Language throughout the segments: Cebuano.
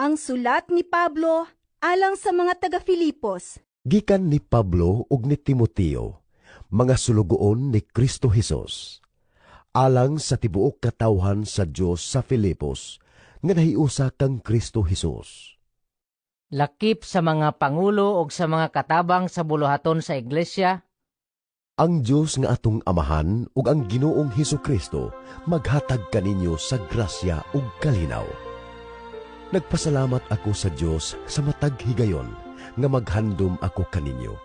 Ang sulat ni Pablo alang sa mga taga-Filipos. Gikan ni Pablo ug ni Timoteo, mga sulugoon ni Kristo Hesus. Alang sa tibuok katawhan sa Dios sa Filipos, nga nahiusa kang Kristo Hesus. Lakip sa mga pangulo ug sa mga katabang sa buluhaton sa iglesia. Ang Dios nga atong Amahan ug ang Ginoong Hesukristo maghatag kaninyo sa grasya ug kalinaw. Nagpasalamat ako sa Dios sa matag higayon nga maghandom ako kaninyo,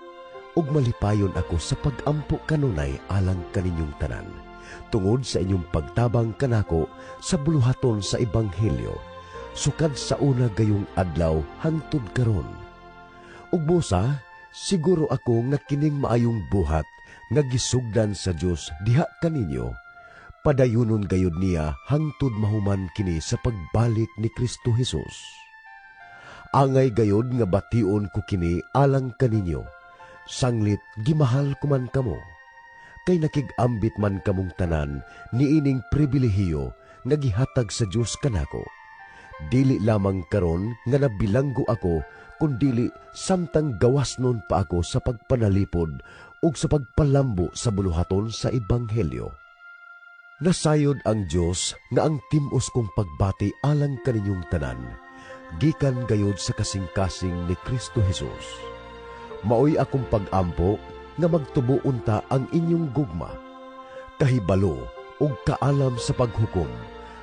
ug malipayon ako sa pag-ampo kanunay alang kaninyong tanan, tungod sa inyong pagtabang kanako sa buluhaton sa ebanghelyo, sukad sa una gayong adlaw hangtod karon. Ug busa, siguro ako nga kining maayong buhat nga gisugdan sa Dios diha kaninyo, padayunon gayud niya hangtod mahuman kini sa pagbalik ni Kristo Hesus. Angay gayud nga bation ko kini alang kaninyo, sanglit gimahal ko man kamo, kay nakig-ambit man kamong tanan niining pribilehiyo nga gihatag sa Dios kanako. Dili lamang karon nga nabilanggo ako, kundili samtang gawas nun pa ako sa pagpanalipod ug sa pagpalambo sa buluhaton sa ebanghelyo. Nasayod ang Dios nga ang tim-os kong pagbati alang kaninyong tanan, gikan gayod sa kasing-kasing ni Kristo Hesus. Maoy akong pag-ampo nga magtubo unta ang inyong gugma, kahibalo ug kaalam sa paghukom,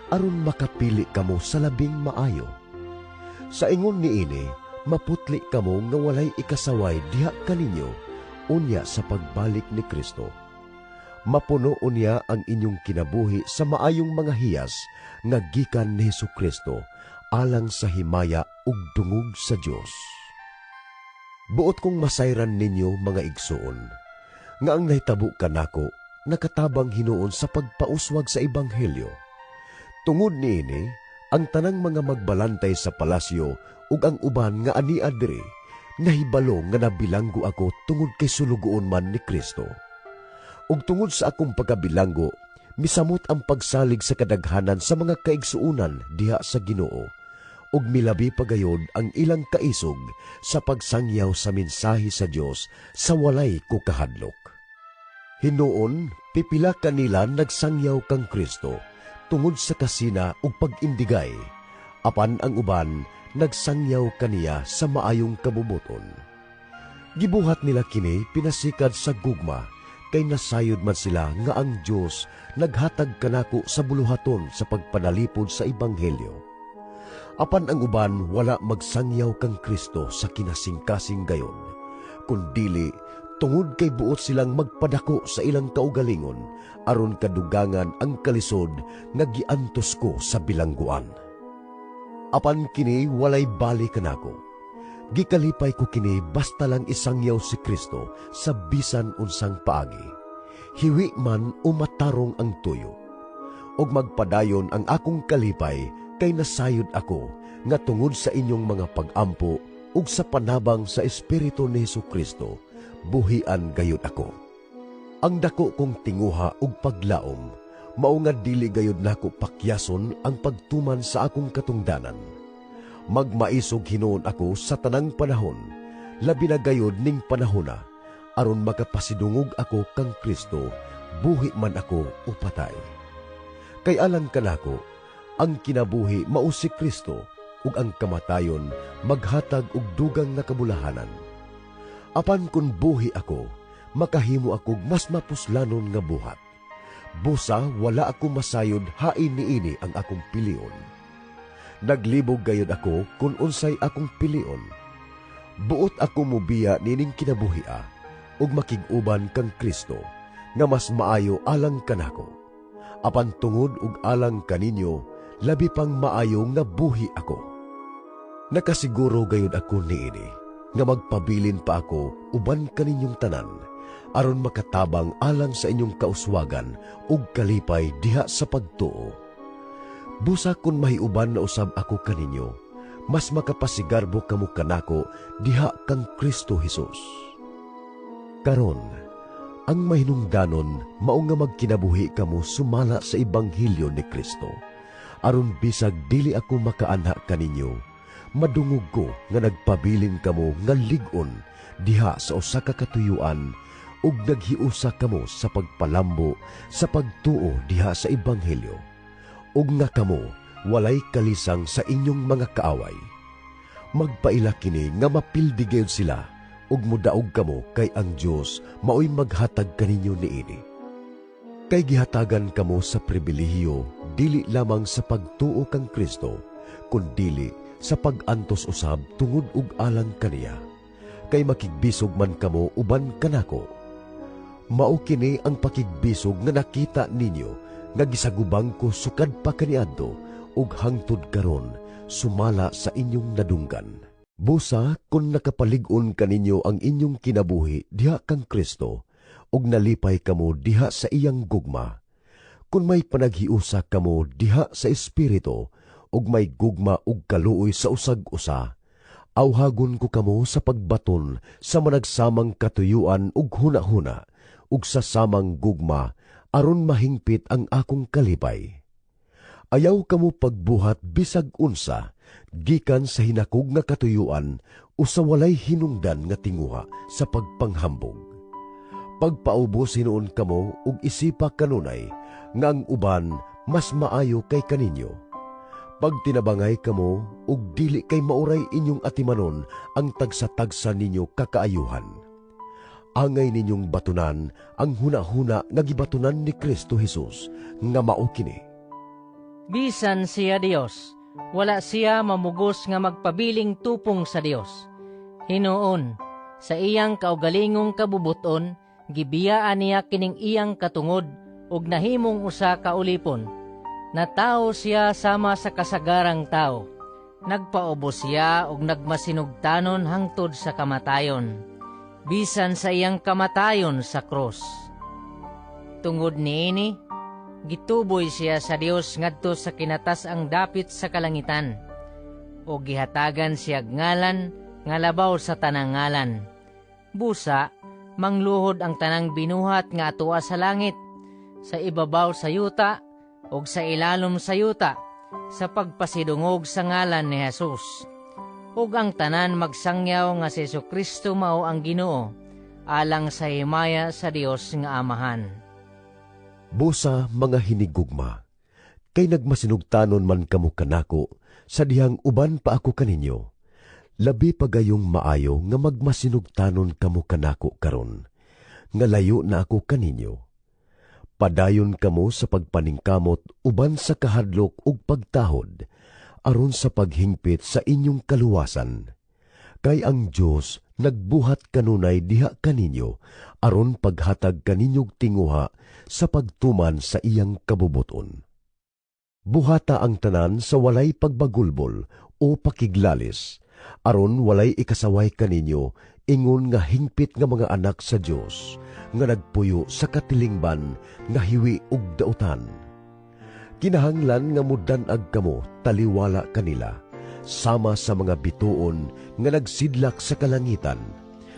aron makapili kamo sa labing maayo. Sa ingon niini, maputli kamo nga walay ikasaway diha kaninyo unya sa pagbalik ni Kristo. Mapuno unya ang inyong kinabuhi sa maayong mga hiyas nga gikan ni Hesukristo alang sa himaya ug dungog sa Dios. Buot kong masayran ninyo, mga igsuon, nga ang nahitabo kanako nakatabang hinuon sa pagpauswag sa ebanghelyo. Tungod niini, ang tanang mga magbalantay sa palasyo ug ang uban nga ania diri nahibalo nga nabilanggo ako tungod kay sulugoon man ni Kristo. Ug tungod sa akong pagkabilanggo, misamot ang pagsalig sa kadaghanan sa mga kaigsuonan diha sa Ginoo, ug milabi pagayod ang ilang kaisog sa pagsangyaw sa mensahe sa Dios sa walay ko kahadlok. Hinuon, pipila kanila nagsangyaw kang Kristo tungod sa kasina ug pag-indigay, apan ang uban nagsangyaw kaniya sa maayong kabubuton. Gibuhat nila kini pinasikad sa gugma, kay nasayod man sila nga ang Dios naghatag kanako sa buluhaton sa pagpanalipod sa ebanghelyo. Apan ang uban wala magsangyaw kang Kristo sa kinasingkasing gayon, kundili tungod kay buot silang magpadako sa ilang kaugalingon aron kadugangan ang kalisod nga giantos ko sa bilangguan. Apan kini walay bali kanako. Gikalipay ko kini basta lang isangyaw si Kristo sa bisan unsang paagi, hiwi man o matarong ang tuyo. Og magpadayon ang akong kalipay kay nasayod ako nga tungod sa inyong mga pag-ampo ug sa panabang sa Espiritu ni Hesukristo, buhian gayud ako. Ang dako kong tinguha ug paglaom mao nga dili gayud nako pakyason ang pagtuman sa akong katungdanan. Magmaisog hinuon ako sa tanang panahon, labi na gayud ning panahona, aron makapasidungog ako kang Kristo, buhi man ako o patay. Kay alang kanako, ang kinabuhi mao si Kristo, ug ang kamatayon maghatag og dugang nga kabulahanan. Apan kun buhi ako, makahimo akog mas mapuslanon nga buhat. Busa wala ako masayod hain niini ang akong pilion. Naglibog gayud ako kung unsay akong pilion. Buot ako mobiya nining kinabuhia ug makig-uban kang Kristo nga mas maayo alang kanako. Apan tungod ug alang kaninyo, labi pang maayo nga buhi ako. Nakasiguro gayud ako niini nga magpabilin pa ako uban kaninyong tanan aron makatabang alang sa inyong kauswagan ug kalipay diha sa pagtuo. Busa kun mahiuban na usab ako kaninyo, mas makapasigarbo kamo kanako diha kang Kristo Hesus. Karon, ang mahinungdanon mao nga magkinabuhi kamo sumala sa ebanghelyo ni Kristo, aron bisag dili ako makaanha kaninyo, Madungog ko nga nagpabilin kamo nga lig-on diha sa usa ka katuyuan ug naghiusa kamo sa pagpalambo sa pagtuo diha sa ebanghelyo, ug nga kamo walay kalisang sa inyong mga kaaway. Magpaila kini nga mapildi gayud sila ug modaog kamo kay ang Dios maoy maghatag kaninyo niini. Kay gihatagan kamo sa pribilehiyo dili lamang sa pagtuo kang Kristo, kundili sa pag-antos usab tungod ug alang kaniya. Kay makigbisog man kamo uban kanako. Mao kini ang pakigbisog nga nakita ninyo nga gisagubang ko sukad pa kaniadto ug hangtod karon sumala sa inyong nadunggan. Busa kun nakapalig-on kaninyo ang inyong kinabuhi diha kang Kristo ug nalipay kamo diha sa iyang gugma, kun may panaghiusa kamo diha sa Espiritu ug may gugma ug kaluoy sa usag-usa, awhagon ko kamo sa pagbaton sa managsamang katuyuan ug hunahuna ug sa samang gugma aron mahingpit ang akong kalipay. Ayaw kamo pagbuhat bisag unsa gikan sa hinakog nga katuyuan o sa walay hinungdan nga tinguha sa pagpanghambog. Pagpaubos hinuon kamo ug isipa kanunay nga ang uban mas maayo kay kaninyo. Pagtinabangay kamo ug dili kay mauray inyong atimanon ang tagsa-tagsa ninyo kakaayuhan. Angay ninyong batunan ang hunahuna nga gibatunan ni Kristo Jesus nga mao kini. Bisan siya Dios, wala siya mamugos nga magpabiling tupong sa Dios. Hinuon, sa iyang kaugalingong kabubuton, gibiyaan niya kining iyang katungod ug nahimong usa ka ulipon. Natawo siya sama sa kasagarang tao. Nagpaubos siya ug nagmasinugtanon hangtod sa kamatayon, bisan sa iyang kamatayon sa krus. Tungod niini, gituboy siya sa Dios ngadto sa kinatas-ang dapit sa kalangitan, ug gihatagan siya ngalan nga labaw sa tanang ngalan. Busa, mangluhod ang tanang binuhat nga atoa sa langit, sa ibabaw sa yuta, ug sa ilalom sa yuta, sa pagpasidungog sa ngalan ni Jesus. Ug ang tanan magsangyaw nga si Hesukristo mao ang Ginoo, alang sa himaya sa Dios nga Amahan. Busa mga hinigugma, kay nagmasinugtanon man kamo kanako sa dihang uban pa ako kaninyo. Labi pa gayong maayo nga magmasinugtanon kamo kanako karon, nga layo na ako kaninyo. Padayon kamo sa pagpaningkamot uban sa kahadlok ug pagtahod, aron sa paghingpit sa inyong kaluwasan. Kay ang Dios nagbuhat kanunay diha kaninyo aron paghatag kaninyog tinguha sa pagtuman sa iyang kabubuton. Buhata ang tanan sa walay pagbagulbol o pakiglalis, aron walay ikasaway kaninyo ingon nga hingpit nga mga anak sa Dios nga nagpuyo sa katilingban nga hiwi ug dautan. Kinahanglan nga mudan-ag kamo taliwala kanila, sama sa mga bituon nga nagsidlak sa kalangitan,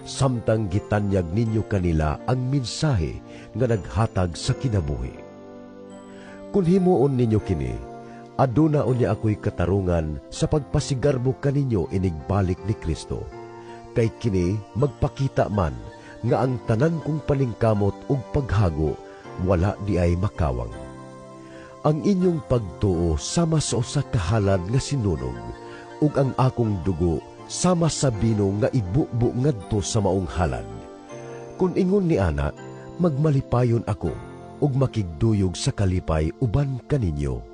samtang gitanyag ninyo kanila ang mensahe nga naghatag sa kinabuhi. Kun himuon ninyo kini, aduna unya ako'y katarungan sa pagpasigarbo kaninyo inigbalik ni Kristo. Kay kini magpakita man nga ang tanan kong paningkamot ug paghago wala di ay makawang. Ang inyong pagtuo sama sa usa ka halad nga sinunog, ug ang akong dugo sama sa bino nga ibubo ngadto sa maong halad. Kun ingon ni ana, magmalipayon ako ug makigduyog sa kalipay uban kaninyo.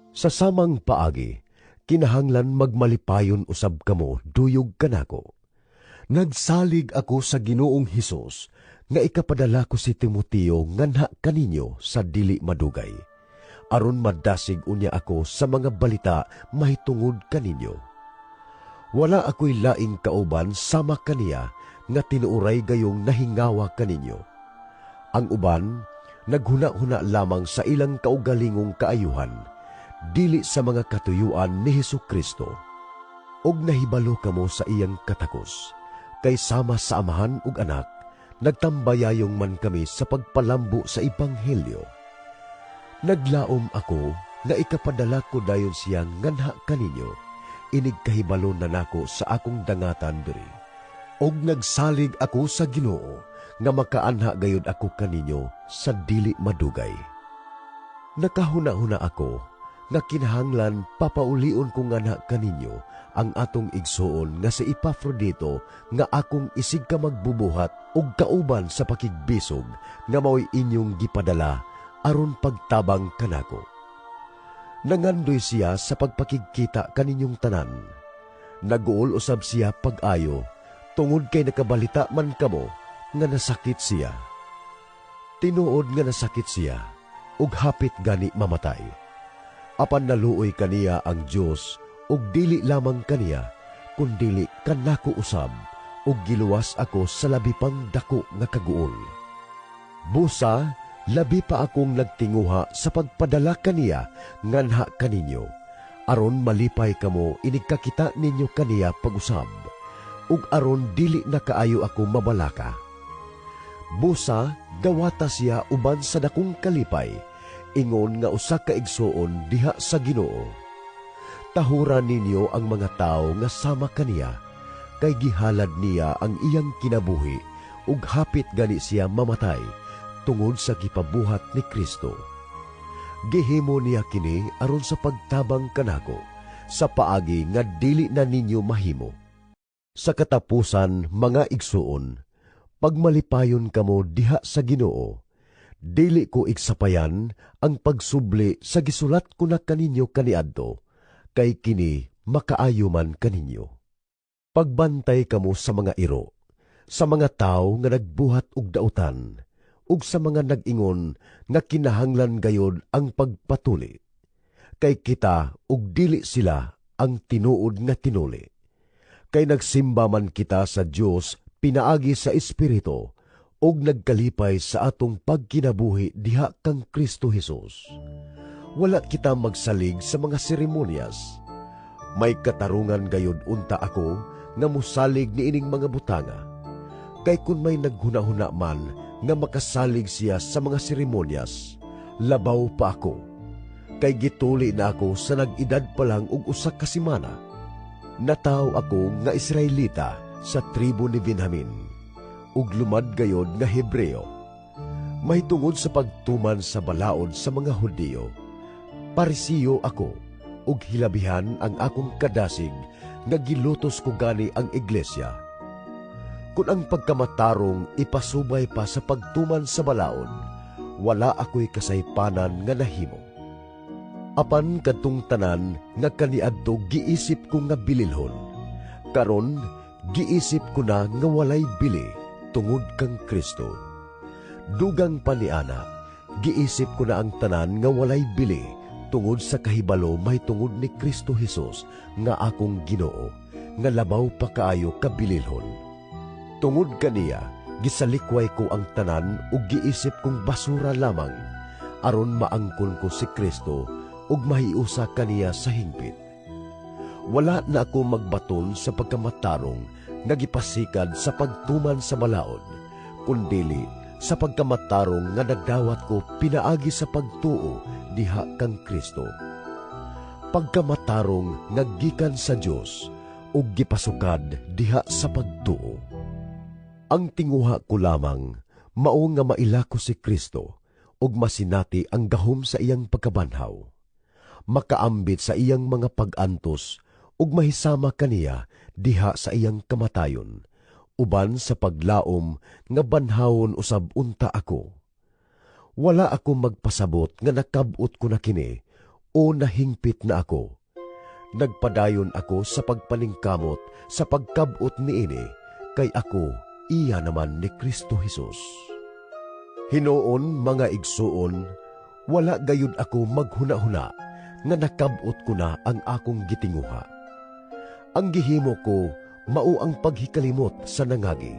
Sa samang paagi, kinahanglan magmalipayon usab kamo duyog kanako. Nagsalig ako sa Ginoong Hesus nga ikapadala ko si Timoteo nganha kaninyo sa dili madugay, aron madasig unya ako sa mga balita mahitungod kaninyo. Wala ako'y laing kauban sama kaniya nga tinuoray gayong nahingawa kaninyo. Ang uban, naghuna-huna lamang sa ilang kaugalingong kaayuhan, dili sa mga katuyuan ni Hesu Kristo. Og nahibalo kamo sa iyang katakos, kay sama sa amahan ug anak, nagtambayayong man kami sa pagpalambo sa ebanghelyo. Naglaom ako nga ikapadala ko dayon siya nganha kaninyo, inig kahibalo na nako sa akong dangatan diri. Og nagsalig ako sa Ginoo nga makaanha gayud ako kaninyo sa dili madugay. Nakahuna-huna ako nga kinahanglan papaulion ko nganha kaninyo ang atong igsuon nga si Epafrodito nga akong isig ka magbubuhat ug kauban sa pakigbisog nga mao'y inyong gipadala aron pagtabang kanako. Nangandoy siya sa pagpakigkita kaninyong tanan. Naguol usab siya pag-ayo tungod kay nakabalita man kamo nga nasakit siya. Tinuod nga nasakit siya ug hapit gani mamatay. Apan naluoy kaniya ang Dios ug dili lamang kaniya kundili kanako usab ug giluwas ako sa labi pang dako nga kaguol. Busa labi pa akong nagtinguha sa pagpadala kaniya nganha kaninyo aron malipay kamo inig kakita ninyo kaniya pag-usab ug aron dili na kaayo ako mabalaka. Busa dawata siya uban sa dakong kalipay ingon nga usa ka igsuon diha sa Ginoo. Tahura ninyo ang mga tawo nga sama kaniya, kay gihalad niya ang iyang kinabuhi ug hapit gani siya mamatay tungod sa gipabuhat ni Kristo. Gihimo niya kini aron sa pagtabang kanako sa paagi nga dili na ninyo mahimo. Sa katapusan, mga igsuon, pagmalipayon kamo diha sa Ginoo. Dili ko igsapayan ang pagsubli sa gisulat ko na kaninyo kaniadto, kay kini makaayo man kaninyo. Pagbantay kamo sa mga iro, sa mga tawo nga nagbuhat og dautan, ug sa mga nag-ingon nga kinahanglan gayod ang pagpatuli. Kay kita ug dili sila ang tinuod nga tinuli. Kay nagsimba man kita sa Dios pinaagi sa Espiritu ug nagkalipay sa atong pagkinabuhi diha kang Kristo Hesus. Wala kita magsalig sa mga seremonyas. May katarungan gayud unta ako nga musalig niining mga butanga. Kay kun may naghunahuna man nga makasalig siya sa mga seremonyas, labaw pa ako. Kay gituli na ako sa nag-edad pa lang og usa ka semana. Nataw ako nga Israelita sa tribo ni Benjamin, ug lumad gayod nga Hebreo. Mahitungod sa pagtuman sa balaod sa mga Hudiyo, Parisiyo ako, ug hilabihan ang akong kadasig nga gilutos ko gani ang iglesia. Kun ang pagkamatarong ipasubay pa sa pagtuman sa balaod, wala ako'y kasaypanan nga nahimo. Apan kadtong tanan nga kaniadto giisip ko nga bililhon, karon giisip ko na nga walay bili tungod kang Kristo. Dugang pa niana, giisip ko na ang tanan nga walay bili tungod sa kahibalo mahitungod ni Kristo Hesus nga akong Ginoo, nga labaw pa kaayo kabililhon. Tungod kaniya, gisalikway ko ang tanan ug giisip kong basura lamang, aron maangkon ko si Kristo ug mahiusa kaniya sa hingpit. Wala na ako magbaton sa pagkamatarong nga gipasikad sa pagtuman sa balaod, kundili sa pagkamatarong nga nadawat ko pinaagi sa pagtuo diha kang Kristo. Pagkamatarong nga gikan sa Dios ug gipasukad diha sa pagtuo. Ang tinguha ko lamang mao nga maila ko si Kristo ug masinati ang gahom sa iyang pagkabanhaw, makaambit sa iyang mga pag-antos ug mahisama kaniya diha sa iyang kamatayon, uban sa paglaom nga banhawon usab unta ako. Wala ako magpasabot nga nakab-ot ko na kini o nahingpit na ako. Nagpadayon ako sa pagpaningkamot sa pagkab-ot niini, kay ako iya naman ni Kristo Hesus. Hinuon, mga igsuon, wala gayud ako maghuna-huna nga nakab-ot ko na ang akong gitinguha. Ang gihimo ko mao ang paghikalimot sa nangagi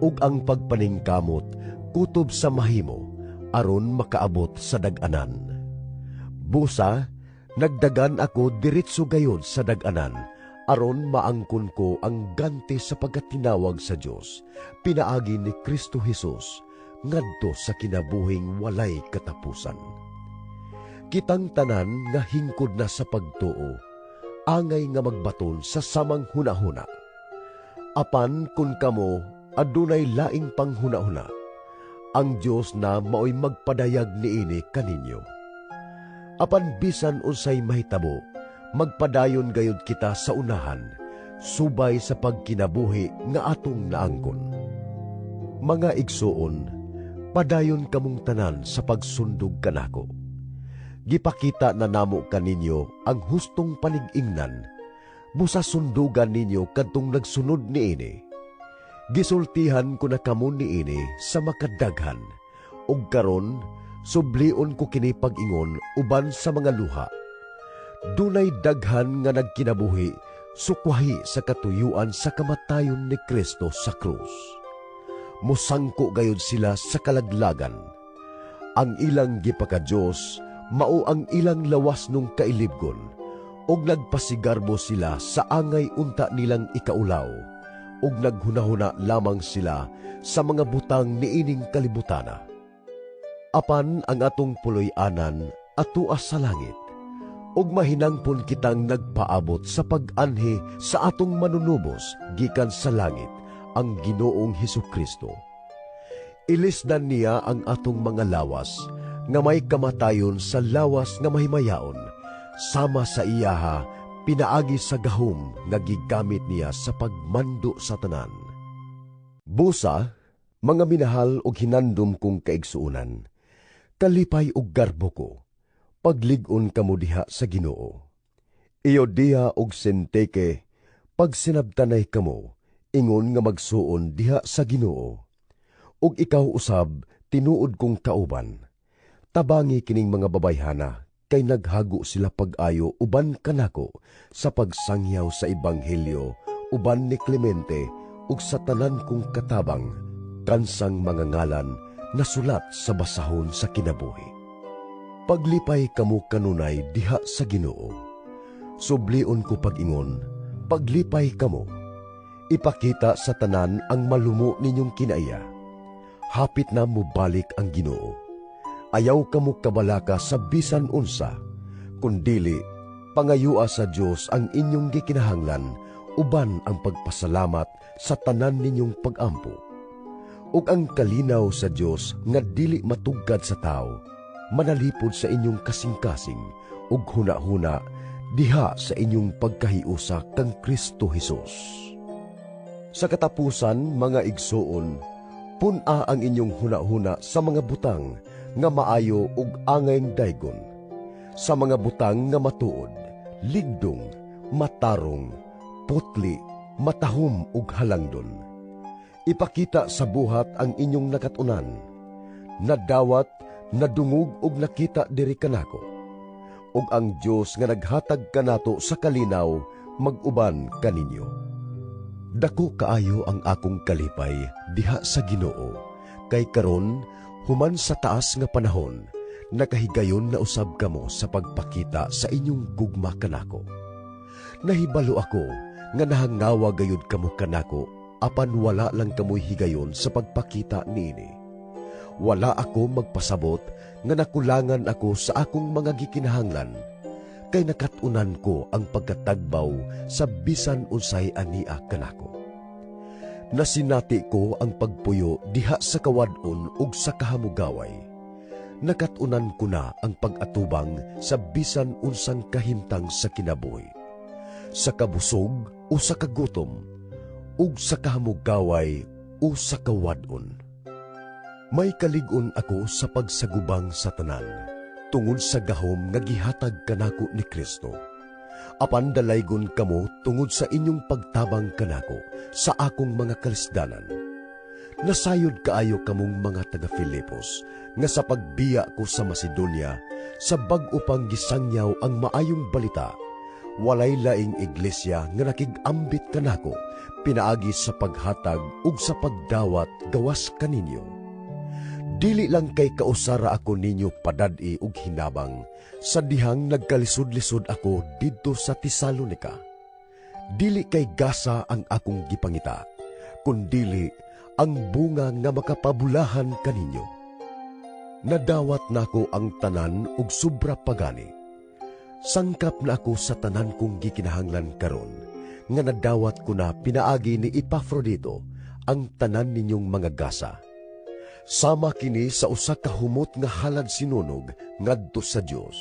ug ang pagpaningkamot kutob sa mahimo aron makaabot sa dag-anan. Busa, nagdagan ako diretso gayod sa dag-anan aron maangkon ko ang ganti sa pagkatinawag sa Dios pinaagi ni Kristo Hesus ngadto sa kinabuhing walay katapusan. Kitang tanan nga hingkod na sa pagtuo, angay nga magbaton sa samang hunahuna. Apan kun kamo adunay laing panghunahuna, ang Dios na maoy magpadayag niini kaninyo. Apan bisan unsay mahitabo, magpadayon gayud kita sa unahan, subay sa pagkinabuhi nga atong naangkon. Mga igsuon, padayon kamong tanan sa pagsundog kanako. Gipakita na namo kaninyo ang hustong panig-ingnan, busa sundugan ninyo kadtong nagsunod niini. Gisultihan ko na kamo niini sa makadaghan, ug karon sublion ko kini pag-ingon uban sa mga luha. Dunay daghan nga nagkinabuhi sukwahi sa katuyuan sa kamatayon ni Kristo sa krus. Musangko gayud sila sa kalaglagan. Ang ilang gipaka-Dios mao ang ilang lawas nung kailibgon, ug nagpasigarbo sila sa angay unta nilang ikaulaw, ug naghunahuna lamang sila sa mga butang niining kalibutana. Apan ang atong puloy-anan atua sa langit, ug mahinangpon kitang nagpaabot sa pag-anhi sa atong manunubos gikan sa langit, ang Ginoong Hesukristo. Ilisdan niya ang atong mga lawas nga may kamatayon sa lawas nga mahimayaon, sama sa iyaha pinaagi sa gahom nga gigamit niya sa pagmando sa tanan. Busa, mga minahal og hinandom kong kaigsuonan, kalipay og garbo ko, paglig-on kamo diha sa Ginoo. Euodia og Sintike, pagsinabtanay kamo, ingon nga magsuon diha sa Ginoo. Ug ikaw usab, tinuod kong kauban. Tabangi kining mga babayhana, kay naghago sila pag-ayo uban kanako sa pagsangyaw sa ebanghelyo uban ni Clemente ug sa tanan kong katabang, kansang mga ngalan nasulat sa basahon sa kinabuhi. Paglipay kamo kanunay diha sa Ginoo. Sublion ko pag-ingon, paglipay kamo. Ipakita sa tanan ang malumo ninyong kinaiya. Hapit na mobalik ang Ginoo. Ayaw kamo kabalaka sa bisan unsa, kundili pangayua sa Dios ang inyong gikinahanglan uban ang pagpasalamat sa tanan ninyong pagampo. Ug ang kalinaw sa Dios nga dili matugkad sa tawo, manalipod sa inyong kasing-kasing ug hunahuna diha sa inyong pagkahiusa kang Kristo Hesus. Sa katapusan, mga igsuon, pun-a ang inyong hunahuna sa mga butang nga maayo ug angayng daygon, sa mga butang nga matuod, ligdong, matarong, putli, matahom ug halangdon. Ipakita sa buhat ang inyong nakat-unan, nadawat, nadungog ug nakita diri kanako. Ug ang Dios nga naghatag kanato sa kalinaw mag-uban kaninyo. Dako kaayo ang akong kalipay diha sa Ginoo, kay karon human sa taas nga panahon, nakahigayon na usab kamo sa pagpakita sa inyong gugma kanako. Nahibalo ako nga nahangawa gayud kamo kanako, apan wala lang kamoy higayon sa pagpakita niini. Wala ako magpasabot nga nakulangan ako sa akong mga gikinahanglan, kay nakat-unan ko ang pagkatagbaw sa bisan unsay ania kanako. Nasinati ko ang pagpuyo diha sa kawad-on ug sa kahamugaway. Nakat-unan ko na ang pag-atubang sa bisan unsang kahimtang sa kinabuhi, sa kabusog o sa kagutom, ug sa kahamugaway o sa kawad-on. May kalig-on ako sa pagsagubang sa tanan, tungod sa gahom nga gihatag kanako ni Kristo. Apan dalaygon kamo tungod sa inyong pagtabang kanako sa akong mga kalisdanan. Nasayod kaayo kamong mga taga-Filipos nga sa pagbiya ko sa Macedonia, sa bag-o pang gisangyaw ang maayong balita, walay laing iglesia nga nakig-ambit kanako pinaagi sa paghatag ug sa pagdawat gawas kaninyo. Dili lang kay kausara ako ninyo padad-i og hinabang sa dihang nagkalisod-lisod ako didto sa Tesalonika. Dili kay gasa ang akong gipangita, kundili ang bunga nga makapabulahan kaninyo. Nadawat nako ang tanan ug sobra pagani. Sangkap na ako sa tanan kong gikinahanglan karon, nga nadawat ko na pinaagi ni Epafrodito ang tanan ninyong mga gasa. Sama kini sa usa ka humot nga halad sinunog ngadto sa Dios.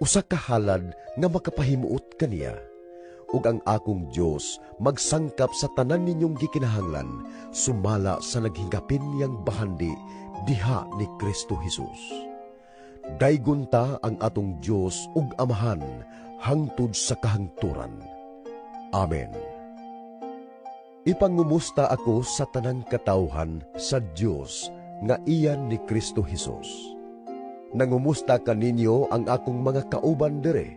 Usa ka halad nga makapahimuot kaniya. Ug ang akong Dios magsangkap sa tanan ninyong gikinahanglan sumala sa naghingapin niyang bahandi diha ni Kristo Jesus. Daygon ta ang atong Dios ug Amahan hangtod sa kahangturan. Amen. Ipangumusta ako sa tanang katawhan sa Dios nga iyan ni Kristo Jesus. Nangumusta kaninyo ang akong mga kauban dire.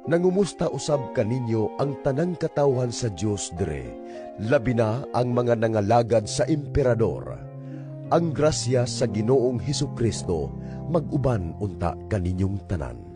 Nangumusta usab kaninyo ang tanang katawhan sa Dios dire, labi na ang mga nangalagad sa emperador. Ang grasya sa Ginoong Hesus Kristo mag-uban unta kaninyong tanan.